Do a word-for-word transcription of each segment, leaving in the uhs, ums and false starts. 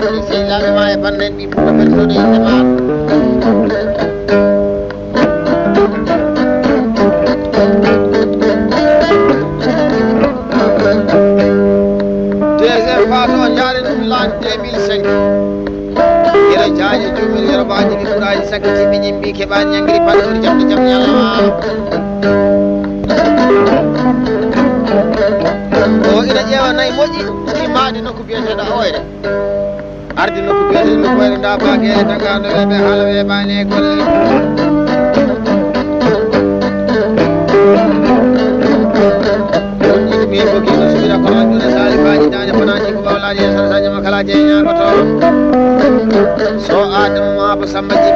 Sehilaaɓe ma e bannde en ɓii Fuuta Perso ɗo innde ma. Deuxième phase o jaaren ɗum l'an deux mille cinq. Yero jaaje joomi yero baaji ɗi ɓuraaji sakkiti ɓe ñimbi keɓaani ñangiri panɗori jamɗe jam ñalawma. O ina ƴeewa nayi moƴƴi ɗi maadi nokku biyeteeɗo Oyre. Ardi nokku biyeteeɗo Oyre nda baage tagaano weɓe haala weɓaani e golle. Wonji mi ko kino subira ko an duna sali baji dane fanati ko wala je sara sanya makala je nya ko to. So Adam ma bu samba ji.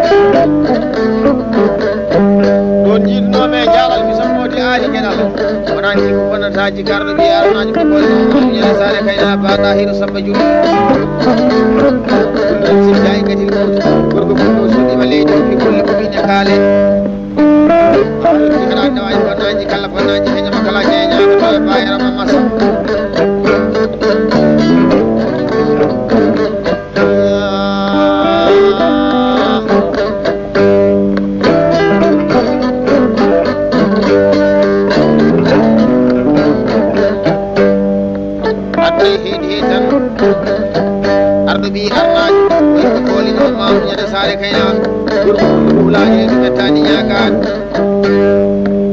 Don ji no me jalal mi sammo di ali kenal. Fanati ko fanata ji gardo bi arna ji ko ko ni sare kayna ba tahiru samba ju. Don si jay kadi ko ko ko so di male di ko ko ni kale. Bonnaaji kala bonnaaji heñama kala jeeñaama to e bayra ma masa. Addi heedi heedi tan. Arɗo ɓii arnaajo, ko yimɓe kooli ɗo maamu ñande saare kayna. Gorko ɓullo ɓulaaji ɗi ɓettaani ñaagaani.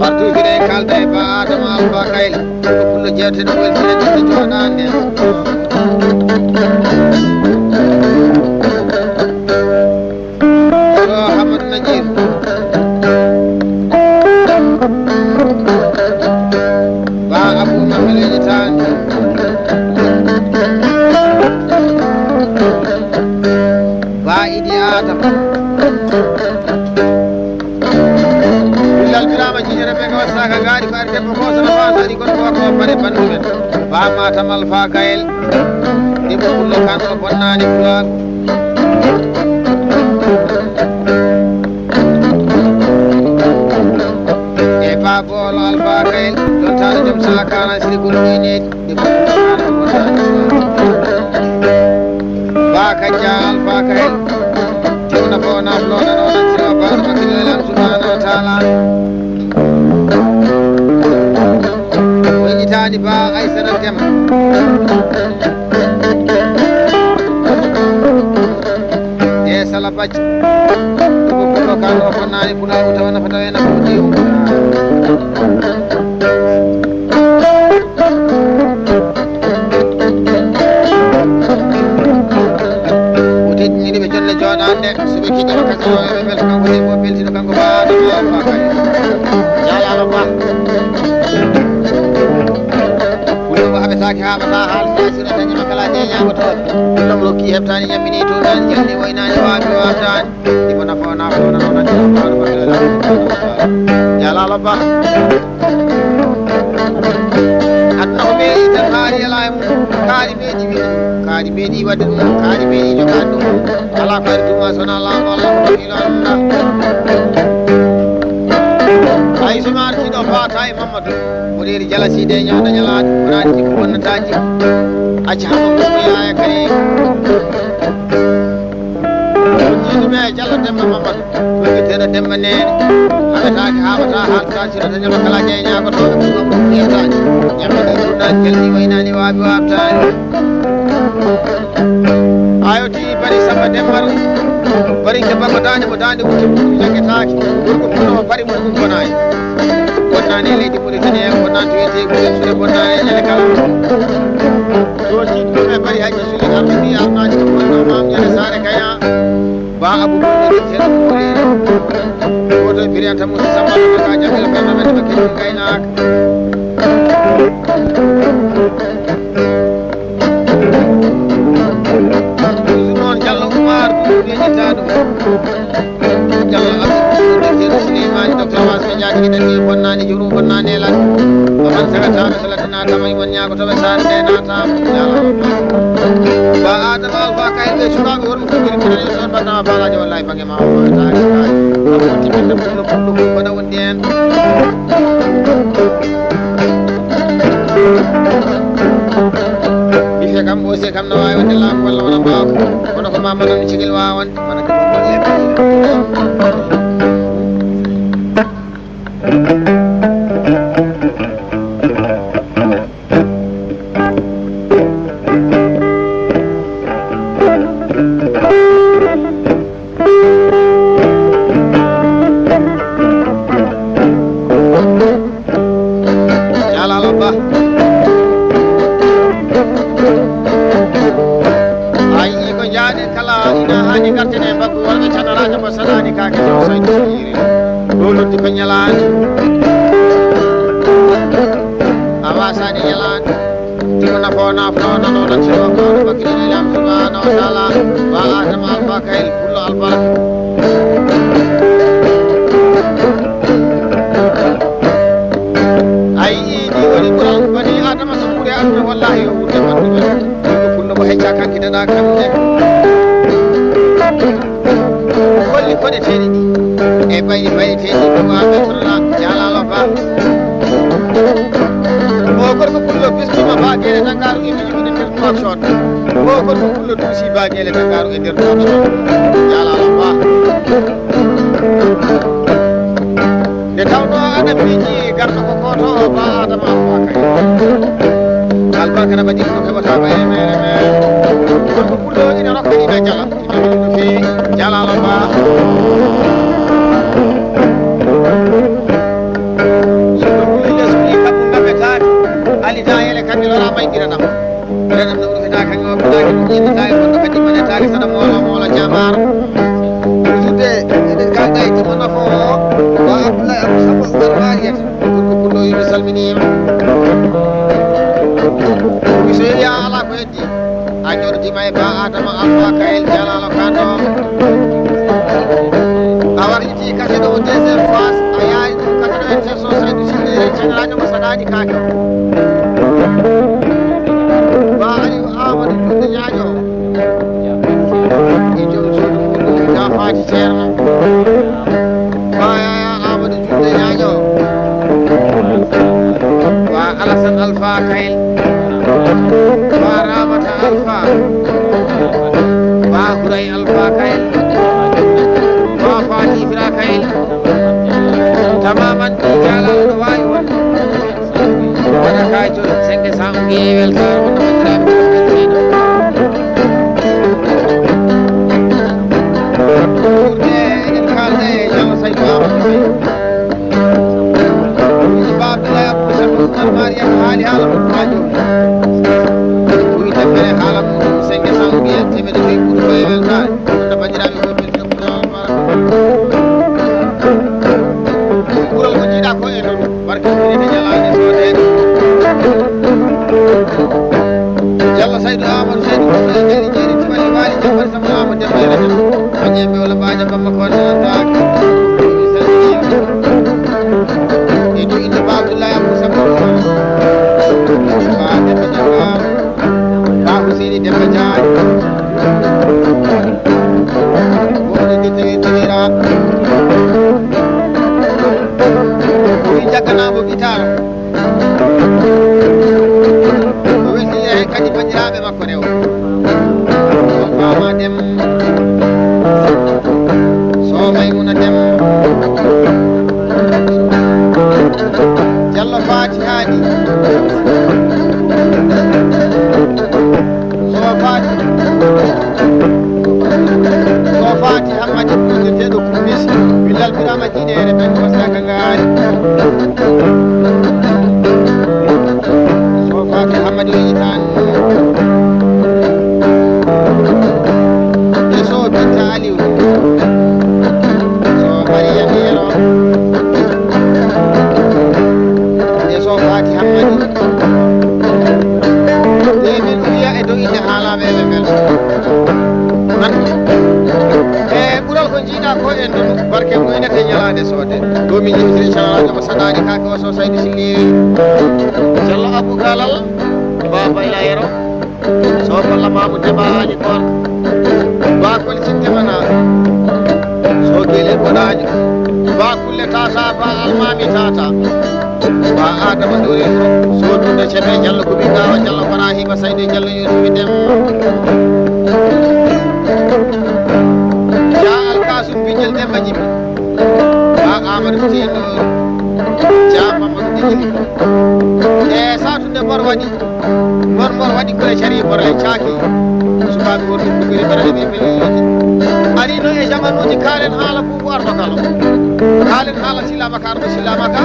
Partout fire kalda e ba Adama Alfa Kayel. Gorko ɓullo jeewte ɗo weltire ɗo jooɗaande. Yo Amadou Najir. Ba Abou Mameleji Tani. Ba Idi Adam. Billal Birama Jijere ɓe ko wasaka gaari ɓaari debbo ko sono fansani goɗɗo wakko o pare bandumen. Ba Matam Alfa Kayel. Debbo pullo kan o bonnani pulaagu. E ba boolo Alfa Kayel, don tara jom sa kana siri gol ni ne. Debbo pullo kan o bonnani pulaagu. Ba kajja Alfa Kayel. Tewna ko na lo na no na tira ba ma kilo lan subhanahu wa ta'ala. Woni tani ba ay sana tema. E sala bacci. Ko ko kan o fonnani pulaagu tawana fatawa na ko diyo. O teddiniiɗo ɓe jonde jooɗaande, so ɓe kiɗɗo ɓe kadi o ɓe welta kanko debbo o beltino kanko ba Adama o ba kay. Jaalaama ba. Fullo mo haɓetaake haaɓata haal sa sira dañi makala jeeñaama toon. Fullo mo rokki heɓtaani ñammini tuunaani jalni waynaani waawi waawtaani. Imo nafa o nafa o nana o nana o nana o nana. Jaalaama ba. Aduna ko meeɗi tan haari alaa e mum. Kaari meeɗi wiide ɗum. Kaari meeɗi waɗde ɗum. Kaari meeɗi jogaade ɗum. Alaa ko ari tuma so wonaa laamu Allah ko waɗi ɗo annda. Ay so ma artii ɗo faata e Mamadou. Mboɗeeri jala siide e ñaawna ñalaade. Wonaa jikku bonnata jikku. Acca hamo ko yaaya kay. Jiiduɓe e Jallo Demba Mamadou. Wonde teɗo Demba Neene. Haɓetaake, haaɓata, haalta, sirata, ñama kala jeeñaako to. Yewtaani. Ñamde ɗe ɗuɗɗaani, kelɗi waynaani, waabi waabtaani. Ayo ti bari Samba Dembar. Bari ke bako daande mo daande wutte ɓuuri jaggetaake. Gorko fuɗo bari mo ɗum bonaani. Bonnaani e leydi Mauritanie, bonnaani to wiyetee Gure Sule, bonnaani e ñande kala. Ɗo jiiduɓe ɓe bari hajji Sule arɗo mi arnaani ko wonno maam ñande saare kaya. Ba Abou Bakar Sène Mori. Woto e Biriyanta Moussa Samba Abou Bakar Jamil Kanda Madi Bakir Kaynak. Toujours noon Jallo Oumar ɗum ɓe ƴetta ɗum. Jallo Abou Bakar Sène Souleymane Docteur Abbas ɓe jaaki ɗiɗen ni bonnaani juru bonnaani e lan. Ko han sagataɓe so ladde naatama imon ñaagotoɓe saare nde naatama. Jallo. Ba Adama Alfa Kayel ɓe sukaaɓe worɓe ko jiri kene yo soon mbaɗnama faalaade wallahi. Bange ma o taari taari. Sabu timminde pullo pullo ko mbaɗa wondi heen. Bifee kam aussi Kam no waawi wonde laamu walla wona mbaaw, kono ko ma manan cigel waawa wonde, wona kam ko leeɓa. Jalaalo Ba. A yii ko njaaɗen kala ina haani garten e mbaggu worɓe canaraajo mo saɗaani kaake taw so en jogiri. Ɗo noddi ko ñalaani. A waasaani ñalaani. Tuma nafo nafo nano nan siro ko bakri lam subhanahu wa ta'ala. Wa Adam Alfa Kayl kullu albaraka. A yii, ɗi woni ɓural bani Adama so ɓuri aduna, wallahi, o ɓurɗe faddude. Ɗum ko fullo mo hecca kanki dana kamɓe. Holli koɗeteeɗi ɗi e bayɗi bayɗeteeɗi ɗum a ɓe tolna jalaalo ba. O gorko pullo bismima ba gere Dakaru e miɗo miɗo nder Nouakchott. O gorko pullo duusi ba gere Dakaru e nder Nouakchott. Jalaalo ba. Nde tawnoo aɗa miiji garɗo ko gooto o, ba Adama Alfa Kayl. Albarka na mbaɗi ko heɓata ko e mere mere. Gorko pullo ina rokka ina jala. Ina woni no feewi. Jalaalo ba. Yimɓe pullo ina suuɗi kamɓe ngaɓe taati. Ali Dayele kamɓe lora maygira ɗam. Ɓeɗen no rufitaake, ŋawɓitaake, ɗum ƴellitaake, kono kadi manetaake, saɗa moola, moola jaamaaro. Ɗum sudde, eɗen kalda e tuma nafo o, ko Abdoulaye Abdou Samba Oumar Mariat, ko pullo, mi salminiima. Mi so yeeya alaa ko heddi, a jooɗodiima e Ba Adama Alfa Kayel Jalaalo Kando. A warƴiti kadi ɗo deuxième phase, a yaari ɗum quatre-vingt-sept so Saydou Sy général mo saɗaani kaake o. Ba Aliou Amadou Diouf Ñaajo. E joom suudu mum, Ba Faty Ceerno. Ba Yaya Amadou Diouf Ñaajo. Ba Alassane Alpha Kayel. Ba Ramata Alpha. Ba Huray Alpha Kayel. Ba Faty Ibra Kayel. Tamaman ɗi jaalal no waawi wonde. Wona kayto senge sangi weltaare wonde banndiraaɓe. Ɓurde eɗen kaalda e Yallo Saydu Amadou Faye. Wiide Ba Abdoulaye Abdou Samba Oumar Mariama haali haala mum haa jooni. Wiide mbele haala mum senge sangi temedde joyi ɓuri ko e weltaare. Wonde banndiraaɓe fof. Ɓural ko jiiɗa ko e noon, barke wonde ñalaande soodeede. Yallo Saydu Amadou Saydu Koɗo e Jeyri Jeyri Tiwali Waali Jammari Samba Amadou Demba e Rajab. Añee Mbewla Baaja Bamma Koɗo Anta. E dow innde Ba Abdoulaye Abdou Samba. Ba Demba Demba. Ba Huseyni Demba Jaañ. Woni de tawi tawira. Ko wi jagganaamo gitaar. O welti heen kadi banndiraaɓe makko rewo. Sow Faama Dem. Sow Maymuna Dem. Jallo Faati Haadi. Sow Faati. Sow Faati Hammadi, ɓurtirteeɗo Kumbis. Billal Birama Jiɗeere, ɓen ko Saka Ngaari. Sow Faati Hammadi o yitaan. E Sow Binta Aliou. Sow Mariam Yero. E Sow Faati Hammadi. E min wiya e dow inde haalaaɓe ɓe mbel. E ɓural ko jiiɗa ko e ndonu barke muynete ñalaande soode. Ɗo min yewtiri inchallah jomo saɗaani kaake o so Saydi Silli. Jallo Abou Galal, Baba Ila Yero. So Balla Mamoudou Deba Ali Kor. Ba Koli Sinte Mana. So Gelel Boɗaajo. Ba Kulle Tata, Ba Almami Tata. Ba Adama Dore. So Tunde Cebe Jallo Kubi Gawa Jallo Ibrahima Sayde Jallo Yusufi Dem. Ɗikkole cari borle caaki. Sukaaɓe worɓe puggiri barale ɓe pelleji. Ari no e jamanuuji kaalen haala buubu arno kalo. Kaalen haala silama ka arno silama ka.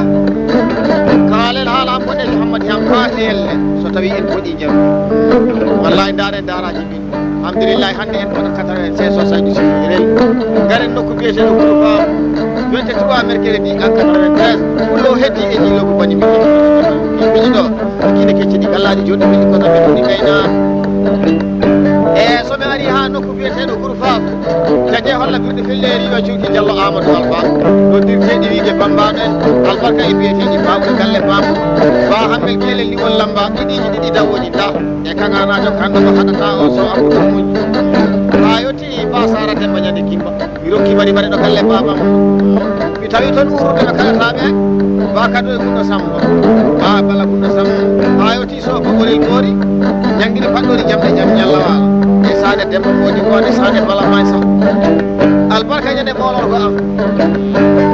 Kaalen haala am boɗeejo Hammadi Ham faa helle. So tawi en boɗi jam. Wallahi ndaaren daaraaji ɗi. Alhamdulillahi hannde en kono quatre-vingt-seize soixante-dix-huit rel. Ngaren nokku biyeteeɗo Kulu Faamu. Vingt-trois mercredi en quatre-vingt-treize. Ɗum ɗo heddi e ɗi lobu bani mi. Ɗi ɗo. Kiine kecce ɗi gallaaɗi jooɗi ɓe ɗi kono ɓe ɗi gayna. E so mi ari haa nokku biyeteeɗo Kuru Faam, jaje holla birɗe felleeri yo cuuki Jallo Amadou Alfa. Ɗo dirteeɗi wiige Bambaɗo en, albarka e biyeteeɗi Baawɗo Galle Faam. Ba Hammel Keelel Liwol Lamba, ɗiɗiiji ɗiɗi dawooji da. E kaŋanaajo kanndo ko haɗata o so Abdou Mouy. Haa yotti Ba Sara Demba Ñande Kimba. Mi rokki mari mbaɗe ɗo galle baabam. Mi tawi toon uurdude no kalata ɓe. Ba Kado e Gunɗo Sambo. Ba Bala Gunɗo Sambo. Haa yotti so ko ɓorel moori. Ñanngiri paɗɗori jamɗe jam ñalla waala. E saane Demba Moodi ko e saane Bala Maysa. Albarka ñande mboolorgo am.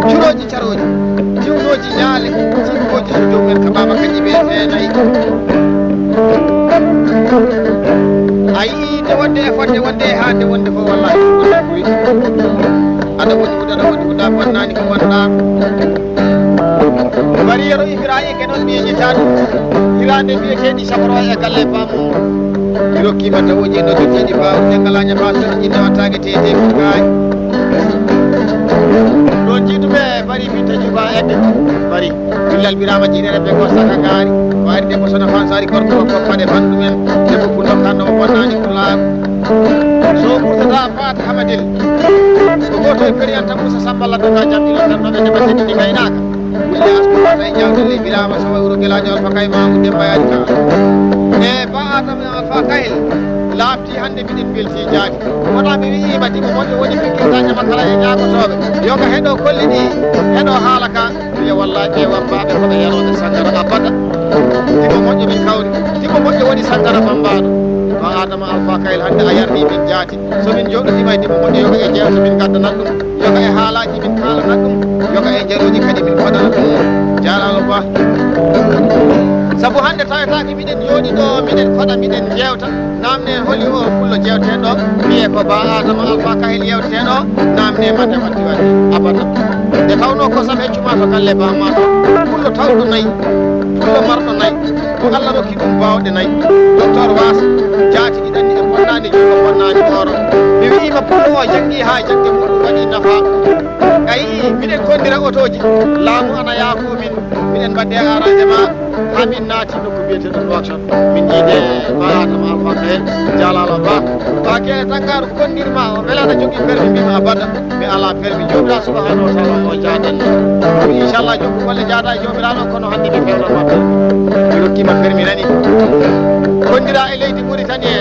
Curooji carooji. Diwnooji ñaale. Sinkooji so joom en ka baaba kañƴi ɓe feenayi. A yii nde wonde e fodde wonde e haande wonde fof, wallahi, ko ɗum ɓuri. Aɗa woni huɗo, aɗa woni huɗa, bonnani ko wonɗa. Mari yero Ibrahima ke noon mi yeñitaa ɗum. Hiraande mbiyeteeɗi Sabro e galle baamu. Mi rokkiima dawooji e noddirteeɗi baawu, ɓe ngalaa ñamaa so ƴinne wattaake tete ko kaay. Ɗo jiiduɓe Bari Binta Juba Edde. Bari. Billal Birama Jiinere ɓe ko saka ngaari. Ko ari debbo Sona Fansaari gorko ko paɗe banndum en. Debbo Pullo kanno o bonnani Pulaagu. So ɓurtata Faata Hamadel. Ko gooto e periyanta Moussa Samba Laddo ka jam ilo tan noɓe debbo seɗɗi kaynaaka. Bille Asku Faata e Jawdelle Birama Sowa Wuro Gelaajo Alfa Kay Mamu Demba Yaaji Ka. E Ba Adama Alfa Kayel. Laaɓti hannde miɗen mbelti jaati. Wona mi wi'iima dimo moƴƴo woni pikkirta ñama kala e ñaagotooɓe. Yo ka heɗo kolli ɗi, heɗo haala ka. Wiya wallaahi ɓe wabbaaɓe koɓe yarooɓe sangara abada. Dimo moƴƴo min kawri. Dimo moƴƴo woni sangara bambaaɗo. Ba Adama Alfa Kayel hannde a yarni min jaati. So min njooɗodiima e dimo moƴƴo yo ka e jeewte min ngaddanat ɗum. Yo ka e haalaaji min kaalanat ɗum. Yo ka e jarooji kadi min koɗanat ɗum. Jaaraama Ba. Sabu hannde tawetaake miɗen njooɗi ɗo, miɗen koɗa, miɗen njeewta. Namne holi o pullo jeewteɗo, wiye ko Ba Adama Alfa Kahil yewteɗo, namne mande watti watti abada. Nde tawnoo kosam heccuma to galle ba ma to, pullo tawɗo nayi, pullo marɗo nayi, ko Allah rokki ɗum baawɗe nayi. Docteur Was, jaati ɗi ɗanni e bonnaani juuɗe bonnaani hooro. Mi wi'ima pullo o janngi haa jannde muɗum waɗi nafa. A yi'i, miɗen konndira otooji, laamu ana yaafo min. Miɗen mbaɗde arrangement haa min naati nokku biyeteeɗo Nouakchott. Min njiide Ba Adama Alfa Kayel, jaalaalo Ba. Ba Kele Tangaaru konndirma o, mbele aɗa jogii permis? Mbima abada, mi alaa permis. Joomiraaɗo subhanahu wa taala o jaadan. Inchallah, jokku golle jaada e Joomiraaɗo, kono hannde mi fewnan ma permis. Mi rokkiima permis nani. Konndira e leydi Mauritanie,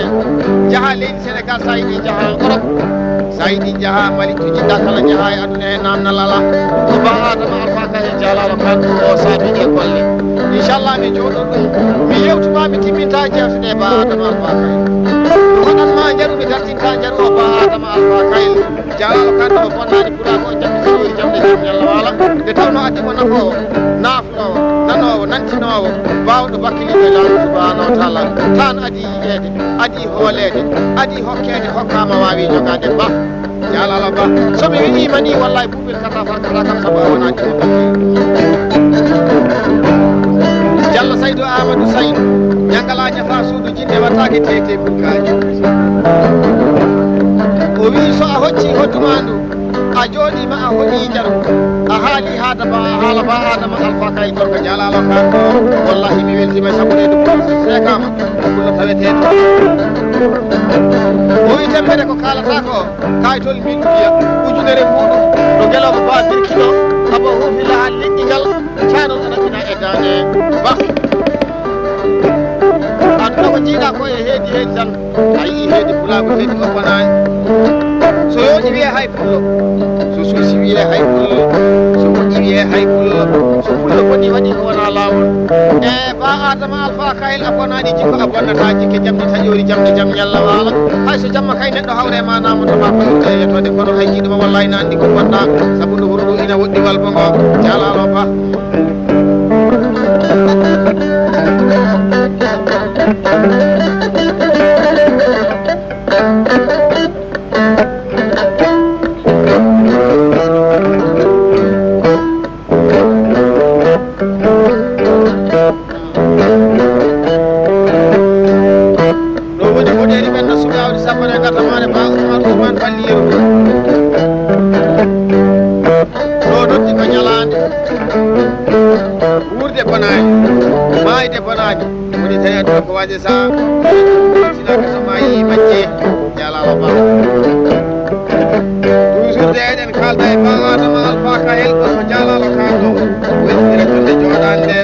njaha leydi Sénégal, so a yiɗi njaha Europe. So a yiɗi njaha Mali to njiɗɗa kala njaha e aduna he namdal alaa. Ko Ba Adama Alfa Kayel jaalaalo kan o saabi e golle. Inchallah mi jooɗo ɗum. Mi yewtuma mi timminta jewtude e Ba Adama Alfa Kayel. Mi hoɗan ma njaru mi dartinta njaru o Ba Adama Alfa Kayel. Jaalaalo kan o bonnani pulaagu o jamɗi sirori jamɗe jam ñalla waala. Nde tawno addi mo nafoowo. Naaf Ɗowo, nanoowo, nantinoowo, baawɗo bakkiliiɗo e Laamɗo subhaanahu wa taala. Taan adii yiyeede, adii hooleede, adii hokkeede, hokkaama waawi jogaade. Ba, jaalaalo Ba. So mi wi'iima nii, wallaay buubil kata farkata kam, sabu a wonaa ɗimo bakkiiɗo. Jallo Saydu Aamadu Saydu, ñangalaa ñafa suudu jinne wattaake teete bukkaaji. O wi'i so a hoccii hoɗdu maa ndu, a jooɗiima, a hoɗii njaru, a haali haada ba, a haala ba Adama Alfa Kayel gorko jaalaalo ka. Wallahi mi weltiima e sabu reedu pullo seekaama, pullo tawetee to. O wi temmere ko kaalata ko, kaytol min mbiya, ujunere muuɗum, no ngelooba ba birkiɗo, aba huufi lahal liƴƴi ngal, caanol ana fina e daande ba. Aduna ko njiiɗa ko e heedi heedi tan. A yi'i heedi pulaagu heedi o bonaani. So yooɗi wiyee hay pullo. So suusi wiyee hay pullo. So moƴƴi wiyee hay pullo. So pullo boni waɗi ko wonaa laawol. E Ba Adama Alfa Kayel a bonaani jikko a bonnataa jikke jamɗi taƴoori jamɗe jam ñalla waala. Hay so jamma kay neɗɗo hawre ma naamotoma ko yewta e yetoode kono hay jiiɗuma wallahi na anndi ko bonɗa. Sabu ndu wuro ndu ina woɗɗi walbo ngo. Jaalaalo Ba. Ndeysaan, sinaka so maayi majje, jaalaalo Ba. Toujours de eɗen kaalda e Ba Adama Alfa Kahel, ko Jaalaalo Kahel ɗo. Weltinira jonde jooɗaande.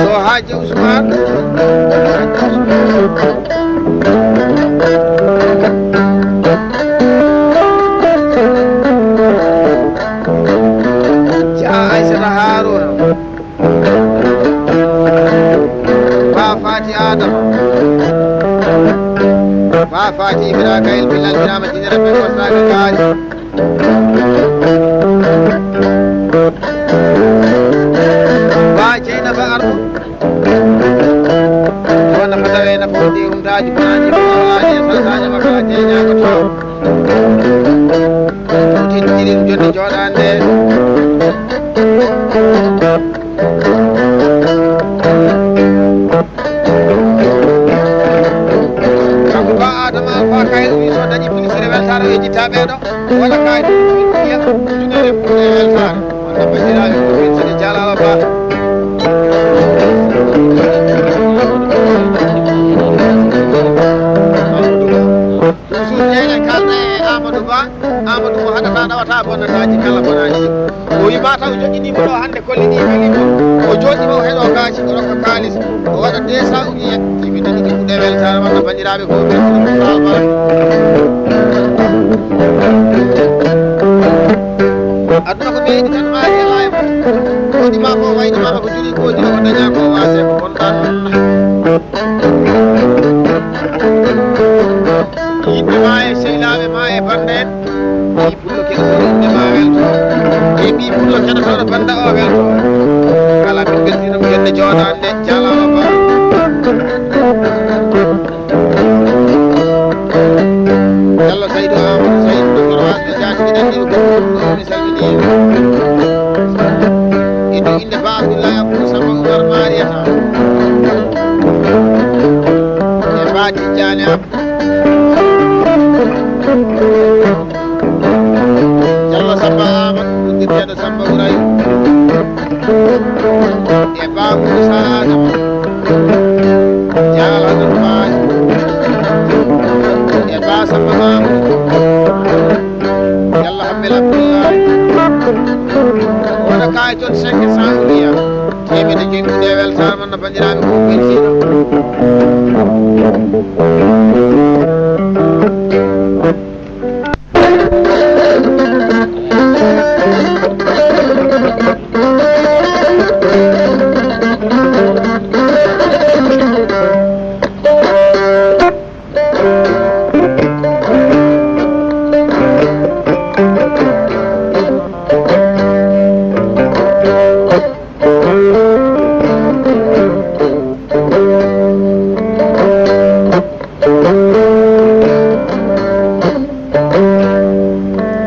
So Haaji Usmaan. Jaa Aysata Haaruna. Ba Faati Adama. Ba Faati Ibra Kayel Bilal Birama Jinere Ɓe Kosnaaka Kaari. Ba Jeynaba Arɗo. Wona ko tawe na fawde umtaaji bonaaji, bonaaji e saltaaji makko, jeeñaako to. Tintiri jonde jooɗaande. Kanko Ba Adama Alfa Kayre wi so dañi ministre weltaare o yejjitaa ɓeeɗo. Wala kaay ɗum ɗum ɗiya ujunere fulɓe e weltaare. Wonde banndiraaɓe ko min sene jalaala Ba. Amadou Ba. Toujours eɗen kalda e Amadou Ba. Amadou Ba haɗata ɗawata bonnataaji kala bonaaji. O wima taw joƴƴiniima ɗo hannde. Kollidiima liggol. O jooɗiima o heɗo kaaji, o rokka kaalis. O waɗa deux cents ukiya. Yimɓe nani ko ɓuɗe weltaare walla banndiraaɓe fof ɓe fof salbal. Aduna ko ɓeydi tan maari e laawi mum. Koɗi ma ko wayni mama ko juli ko juli o daña ko waase ko bonɗan. Yimɓe ma e sehlaaɓe ma e bannde en. Pullo keɗotoɗo inde ma welto. E ɓii pullo keɗotoɗo banda o welto. Kala min beltinum jonde jooɗande jalaalo ba. Jallo Saydu Amadou Saydu Doktor Wasde Jaati ɗiɗan ɗiɗo ko ɗum ɗo mi salmini. Indo inde ba Abdullahi Abdou Samba Oumar Mariata. E ba Tijjani Abdou. Jallo Samba Amadou, uddirteeɗo Samba Wurayo. E Ba Moussa Adama. Jaalaɗo Ba. E Ba Samba Amadou. Jallo Hammel Abdoulaye. Wona kaay toon cinq cents ukiya. Teemedde joyi ɓuuɗe weltaare mon no banndiraaɓe fof weltiino.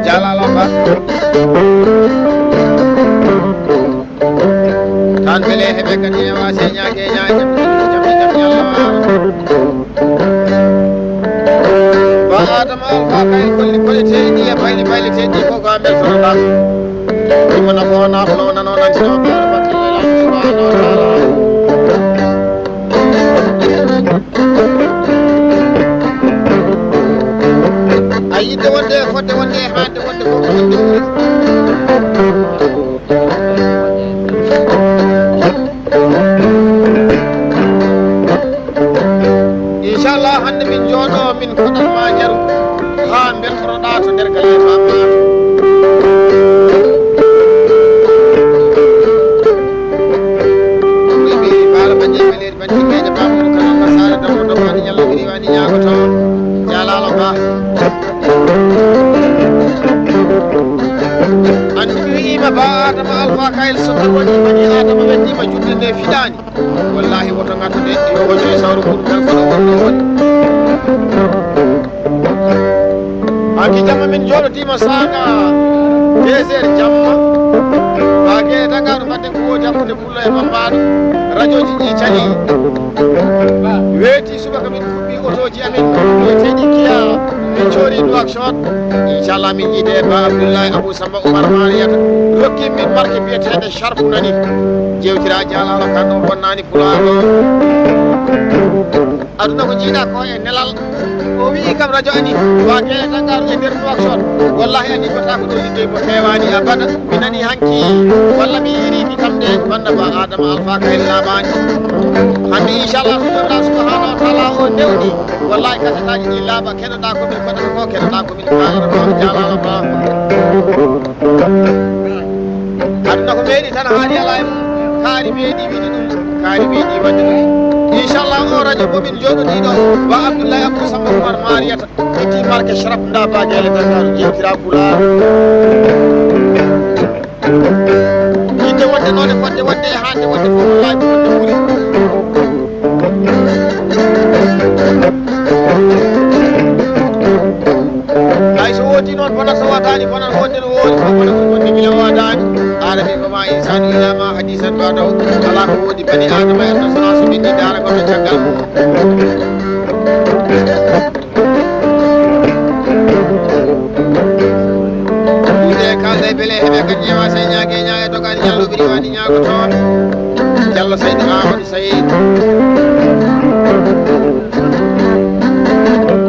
Jalaalo Ba. Tan wele heɓe kadi e waase ñaage ñaage jam jam jam yalla. Ba Adama Alfa kay kolli koleteeɗi e bayli bayleteeɗi fof ko a mbeltotoɗaa. Ɗum wona ko wona ko wona noon anti noon ɓe batte Lelaaɗo subhanahu wa taala. A yiɗde wonde e fodde wonde e haande wonde fof ko wonde ɓuri. Inchallah hannde min jooɗo min koɗan ma jaru haa mbeltotoɗaa to nder galle ma ma. Ɓe baala bannde ɓaleeɗe bannde geeƴe baamuɗo kala ka saare damo damaani ñalla mi riwani ñaagoto. Jaalaalo ba. Anndi mi wi'iima ba Adama Alfa Kayel so ɓe woni bani Adama weddima julde nde fiɗaani. Wallahi woto ngaddude yo hojjoy sawru pour nder kono wonno woni. Hanki jamma min jooɗodiima saaga deux heures jamma. Haa gee Dakar mbaɗden ko woodi hakkunde pullo e bambaaɗo. Rajooji ɗi cali. Weeti subaka min kuɓɓi otooji amen. Weeteeɗi Kia. Min coori Nouakchott. Inchallah, min yiide e Ba Abdoulaye Abou Samba Oumar Mariata. Rokki min marque biyeteende Sharp nani. Jewtira jaalalo kan o bonnani pulaaɗo. Aduna ko jiiɗa ko e nelal. O wi'i kam radio ani, wa gele tangaru e nder Nouakchott. Wallahi ani ko tako ɗo liggey mo fewani abada. Mi nani hanki, walla mi yiri mi tamde, banda ba Adama Alfa Kayre labani. Hande inchallah, so Joomiraaɗo subhanahu wa taala o newni, wallahi kasetaji ɗi laaɓa, keɗoɗa ko min koɗata ko, keɗoɗa ko min kaalata ko, jaalama ba. Aduna ko meeɗi tan haali ala e mum, kaari meeɗi wiide ɗum, kaari meeɗi waɗde ɗum. Inchallah, o radio mo min jooɗoɗiɗo, wa Abdoulaye Abou Samba Oumar Mariata. Itti marque Sharp nda ba gele Dakar jewtira pulaar. Yidde wonde noone fodde wonde e hande wonde fof wallahi ko wonde ɓuri. Hay so wodi noon bonat so wadani bonat wonde no wodi ko bonat wonde gila wadani. Adama ko ma insanu ila ma hadisan badaw. Ala ko wodi bani Adama e sona so min dara ko caggal. Ɗuuɗe kalda e beele heɓe kan ƴeewa sey ñaage ñaage dogaani ñallo ɓiri waani ñaago toon. Jallo Saydu Amadou Saydu.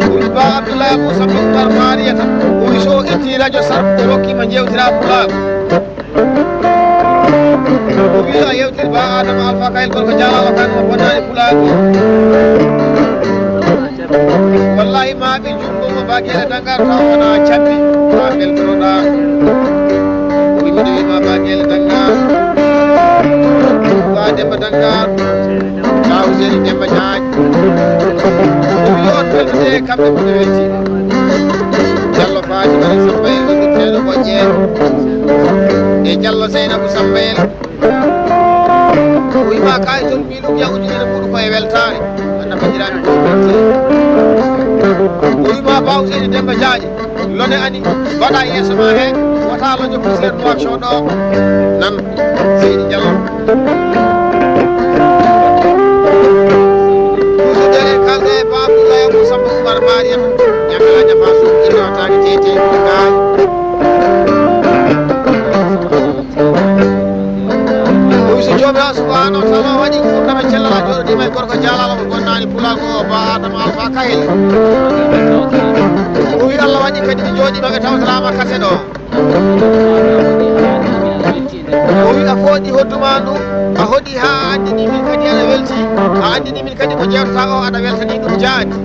Ɗum ba Abdoulaye Abou Samba Oumar Mariyata. O wi so o itti radio Sharp o rokkima jewtira pulaagu. O wi a yewtir ba Adama Alfa Kayel gorko jaalalo kan o bonnaani pulaagu. Wallahi ma ɓe junngo mo ba gele dangar taw wona campi ma beltoɗa. O wi miɗo wima ba gele dangar. Ba Demba dangar. Ba Ousseynou Demba Diagne. O wi on beltude kamɓe ko ɓe welti. Jallo Fatima Sambayel wondirteɗo moƴƴe. E Jallo Seynabou Sambayel. O wima kayi toon mbiɗum yahuji ene mbuɗu ko e weltare. Anna bajiraɓe ko welti. O wima ba Ousseynou Demba Diagne. Lone ani mbaɗa yeeso ma he wota lojo poussière mo action ɗo. Nan Seydi Diallo. Toujours dere kalde e Ba Abdoulaye Abou Samba Oumar Mariam. Ñamela jafa su ina tagi tete. Ɗum so Joomiraaɗo subhaanahu wa taala waɗi ko ɓurɗo men cellal a jooɗodiima e gorko jaalaɗo mo bonnaani pulaagu o Ba Adama Alfa Kahel. O wi Allah waɗi kadi mi jooɗiima ɓe tawtoraama kase ɗo. O wi a fooɗi hodduma ndu, a hoɗi haa a anndini min kadi aɗa welti, a anndini min kadi ko jeewtata o aɗa weltani ɗum jaati.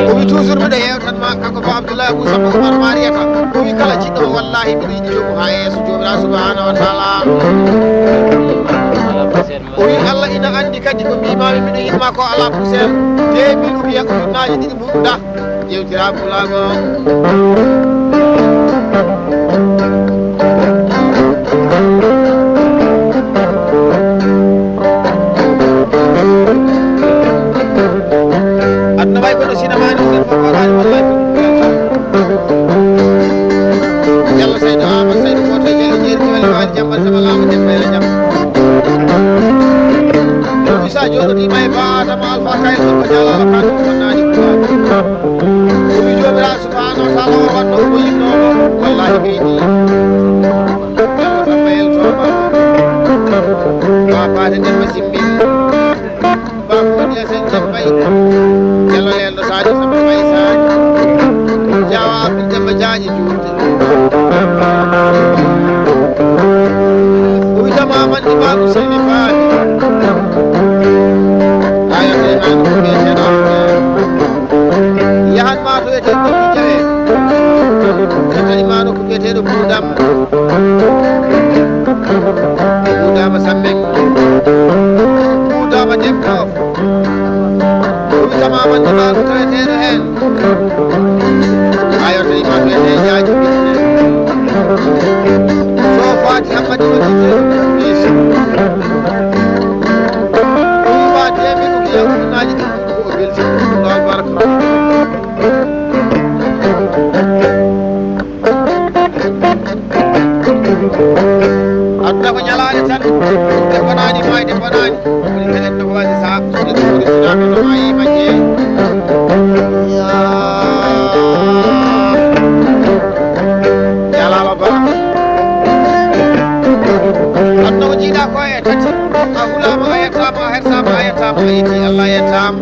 O wi toujours mbiɗo yewtan ma kanko ko Abdoulaye Abou Samba Oumar Mariata. O wi kala jiɗɗo mo wallahi mbiɗo yiɗi jomu haa yeeso Joomiraaɗo subhanahu wa taala. O wi Allah ina anndi kadi ko mbimami mbiɗo yiɗma ko ala poussière deux mille ou bien ujunnaaji ɗiɗi mbuɗuɗa. Yewtira pulaagu. Aduna way kono sinamaani nder fof waɗaani wallahi ko ɗum welta. Yalla Saydu Amadou Saydu Koto Jalli Jeeri Jalli Waali Jamma Sama Laamu Demba Yalla Jamma. Ɗum isa jooɗoɗiima e Ba Adama Alfa Kayre ko jaalala kan ko naani ko. Ɗum joomiraaɗo Subhaanahu wa taala o waɗno ko yiɗnooɗo, wallahi ɓeydi. Yalla Samba yaltooma. Ba Faate Demba Simbi. Ba Faate Sen Demba. Yalla leelɗo Sadio Samba Faye Sadio. Jaawa Abdou Demba Jaaji juulde. O wiyata ma man Imaamu Seyni Faati. Aya ko Imaamu ko wiyeteeɗo Abdou. Yahan ma to wiyetee Jommi Jawe. Ƴetta Imaamu ko wiyeteeɗo Buudam. Buudama Samben. Buudama Demba. O wi kama man Imaamu taweteeɗo heen. Ayo to Imaamu wiyetee Jaaji. So Faati Hammadi woni jeeɗiɗo. O wi ma deemi ko wiya ujunnaaji ɗiɗi ko o welti. Allahu baraka. Aduna ko ñalaande tan, ɗe bonaani, maayde bonaani. Woni kala en no waɗi saha, so ɗe ɗum woni sunaama no maayi majje. A yetti Allah yettaama.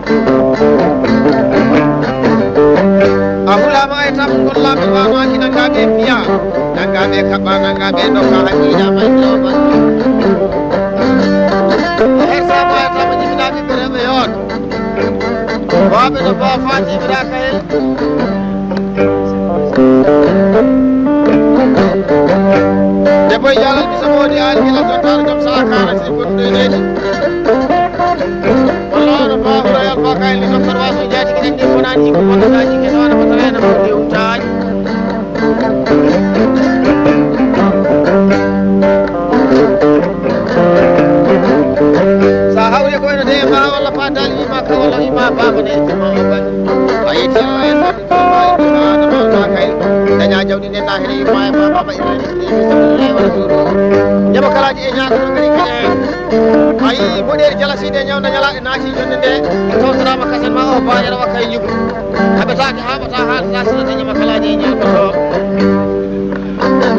A hulaama a yettaama, ngol laaɓi waamaaki, nanngaa ɓe mbiya, nanngaa ɓe kaɓɓa, nanngaa ɓe ndokka, hay miijaama e nder o balɗe. Hersa ma yettaama, jibinaa ɓiɓɓe rewɓe yoot. Baaɓe no baa faatiiɓe raa kayel. Debbo e jaalal bisa moodi aali gila tontaare jom sa'a kaara si goɗɗo e needi. Walla ano baa hurayal baa kayel ni docteur Waso jaati ginen ni fonaani jikko walla daa jikko no ana batara ena mo de umtaani. Sa hawri ko eno de ma walla fatal ima ka walla ima baba ne ma o ban. Ayi ti o en daña jawdi nden lahiri ma e ma baba ina ni. Jaba kalaji e nyaako to kadi kene. Ayi boɗeeri jala side nyawna nyala e naati jonde nde. Tawtorama kasen ma o ba yara wakay yugo. Haɓetaake haaɓata haalata sila daña ma kalaji e nyaako to.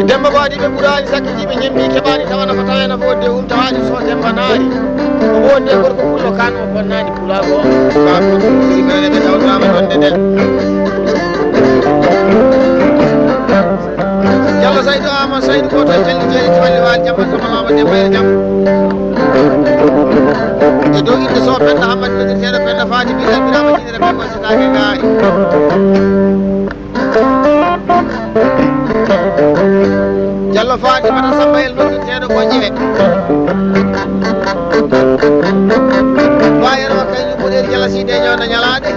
Demba Ba ɗi ɓe ɓuraani sakki ɗi ɓe ñemmi keɓaani tawa nafa tawa ena fodde um tawaani so Demba naari. Ko wonde gorko pullo kan o bonnaani pulaago. Ka ɗum ɗi ɓe ɓe tawtaama ɗonde nden. Yalla Saydu Ama Saydu ko tan jalli jeeri to walli waal jamma sama lama Demba e jam. E dow inde so Penda Hammadi noddirteeɗo Penda Faati Bilal Birama Jidere Penda Sitaake Ngaari. Jallo Fatimata Samba El noddirteeɗo Gonƴe. Mbayero kañum ɓurɗen jala si de ñawna ñalaade.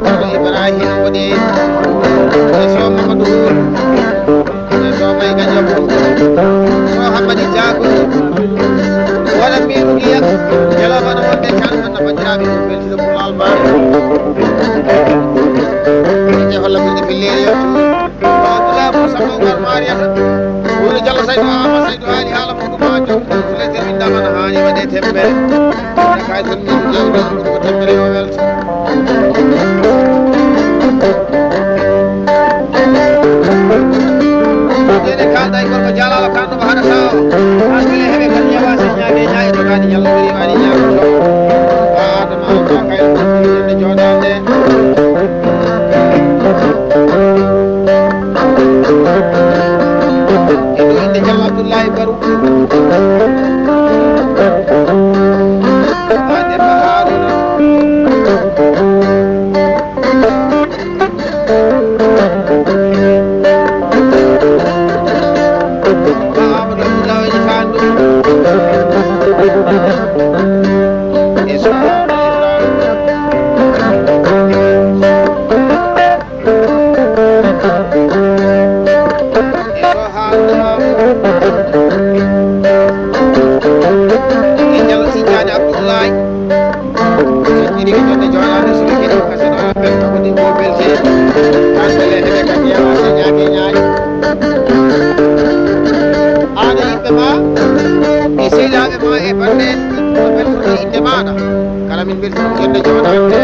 Jallo Ibrahima woni e so Mamadou. E so Mayga Diop. So Hammadi Diago. Wala mbiɗo wiya ñalawma no wonde calma na banndiraaɓe ɗum. Ɗo holla min ɗi pilleeri yottu. Abdoulaye Moussa Mawgar Mariata. Wuro Jallo Saydu Ama Saydu haali haala muɗum ma jom ɗum letter windama no haani waɗe tembere. Kay tan min jawdi ko tembere yo welto. Ɗeɗe kalda e gorko jaalalo kanɗo mo haɗata o. An wele heɓe kan yawa sen ñaage ñaage to kadi Jallo wiri wani ñaage to. Ba Adama ko kay ko yonde jooɗande. E ɗo inde Ceerno Abdullahi Baru. Haa Demba Haruna. Ba Amadou Abdullahi Wali Fandu. E so Abdullahi. Ina ko jonde jooɗaade so kedi kasano ɓen ko ɗi ko belte. Kasale heɓe kadi yawa se ñaage ñaage. Aɗa yimɓe ma e seydaaɓe ma e bande en ko beltude innde maaɗa. Kala min beltino jonde jooɗaade.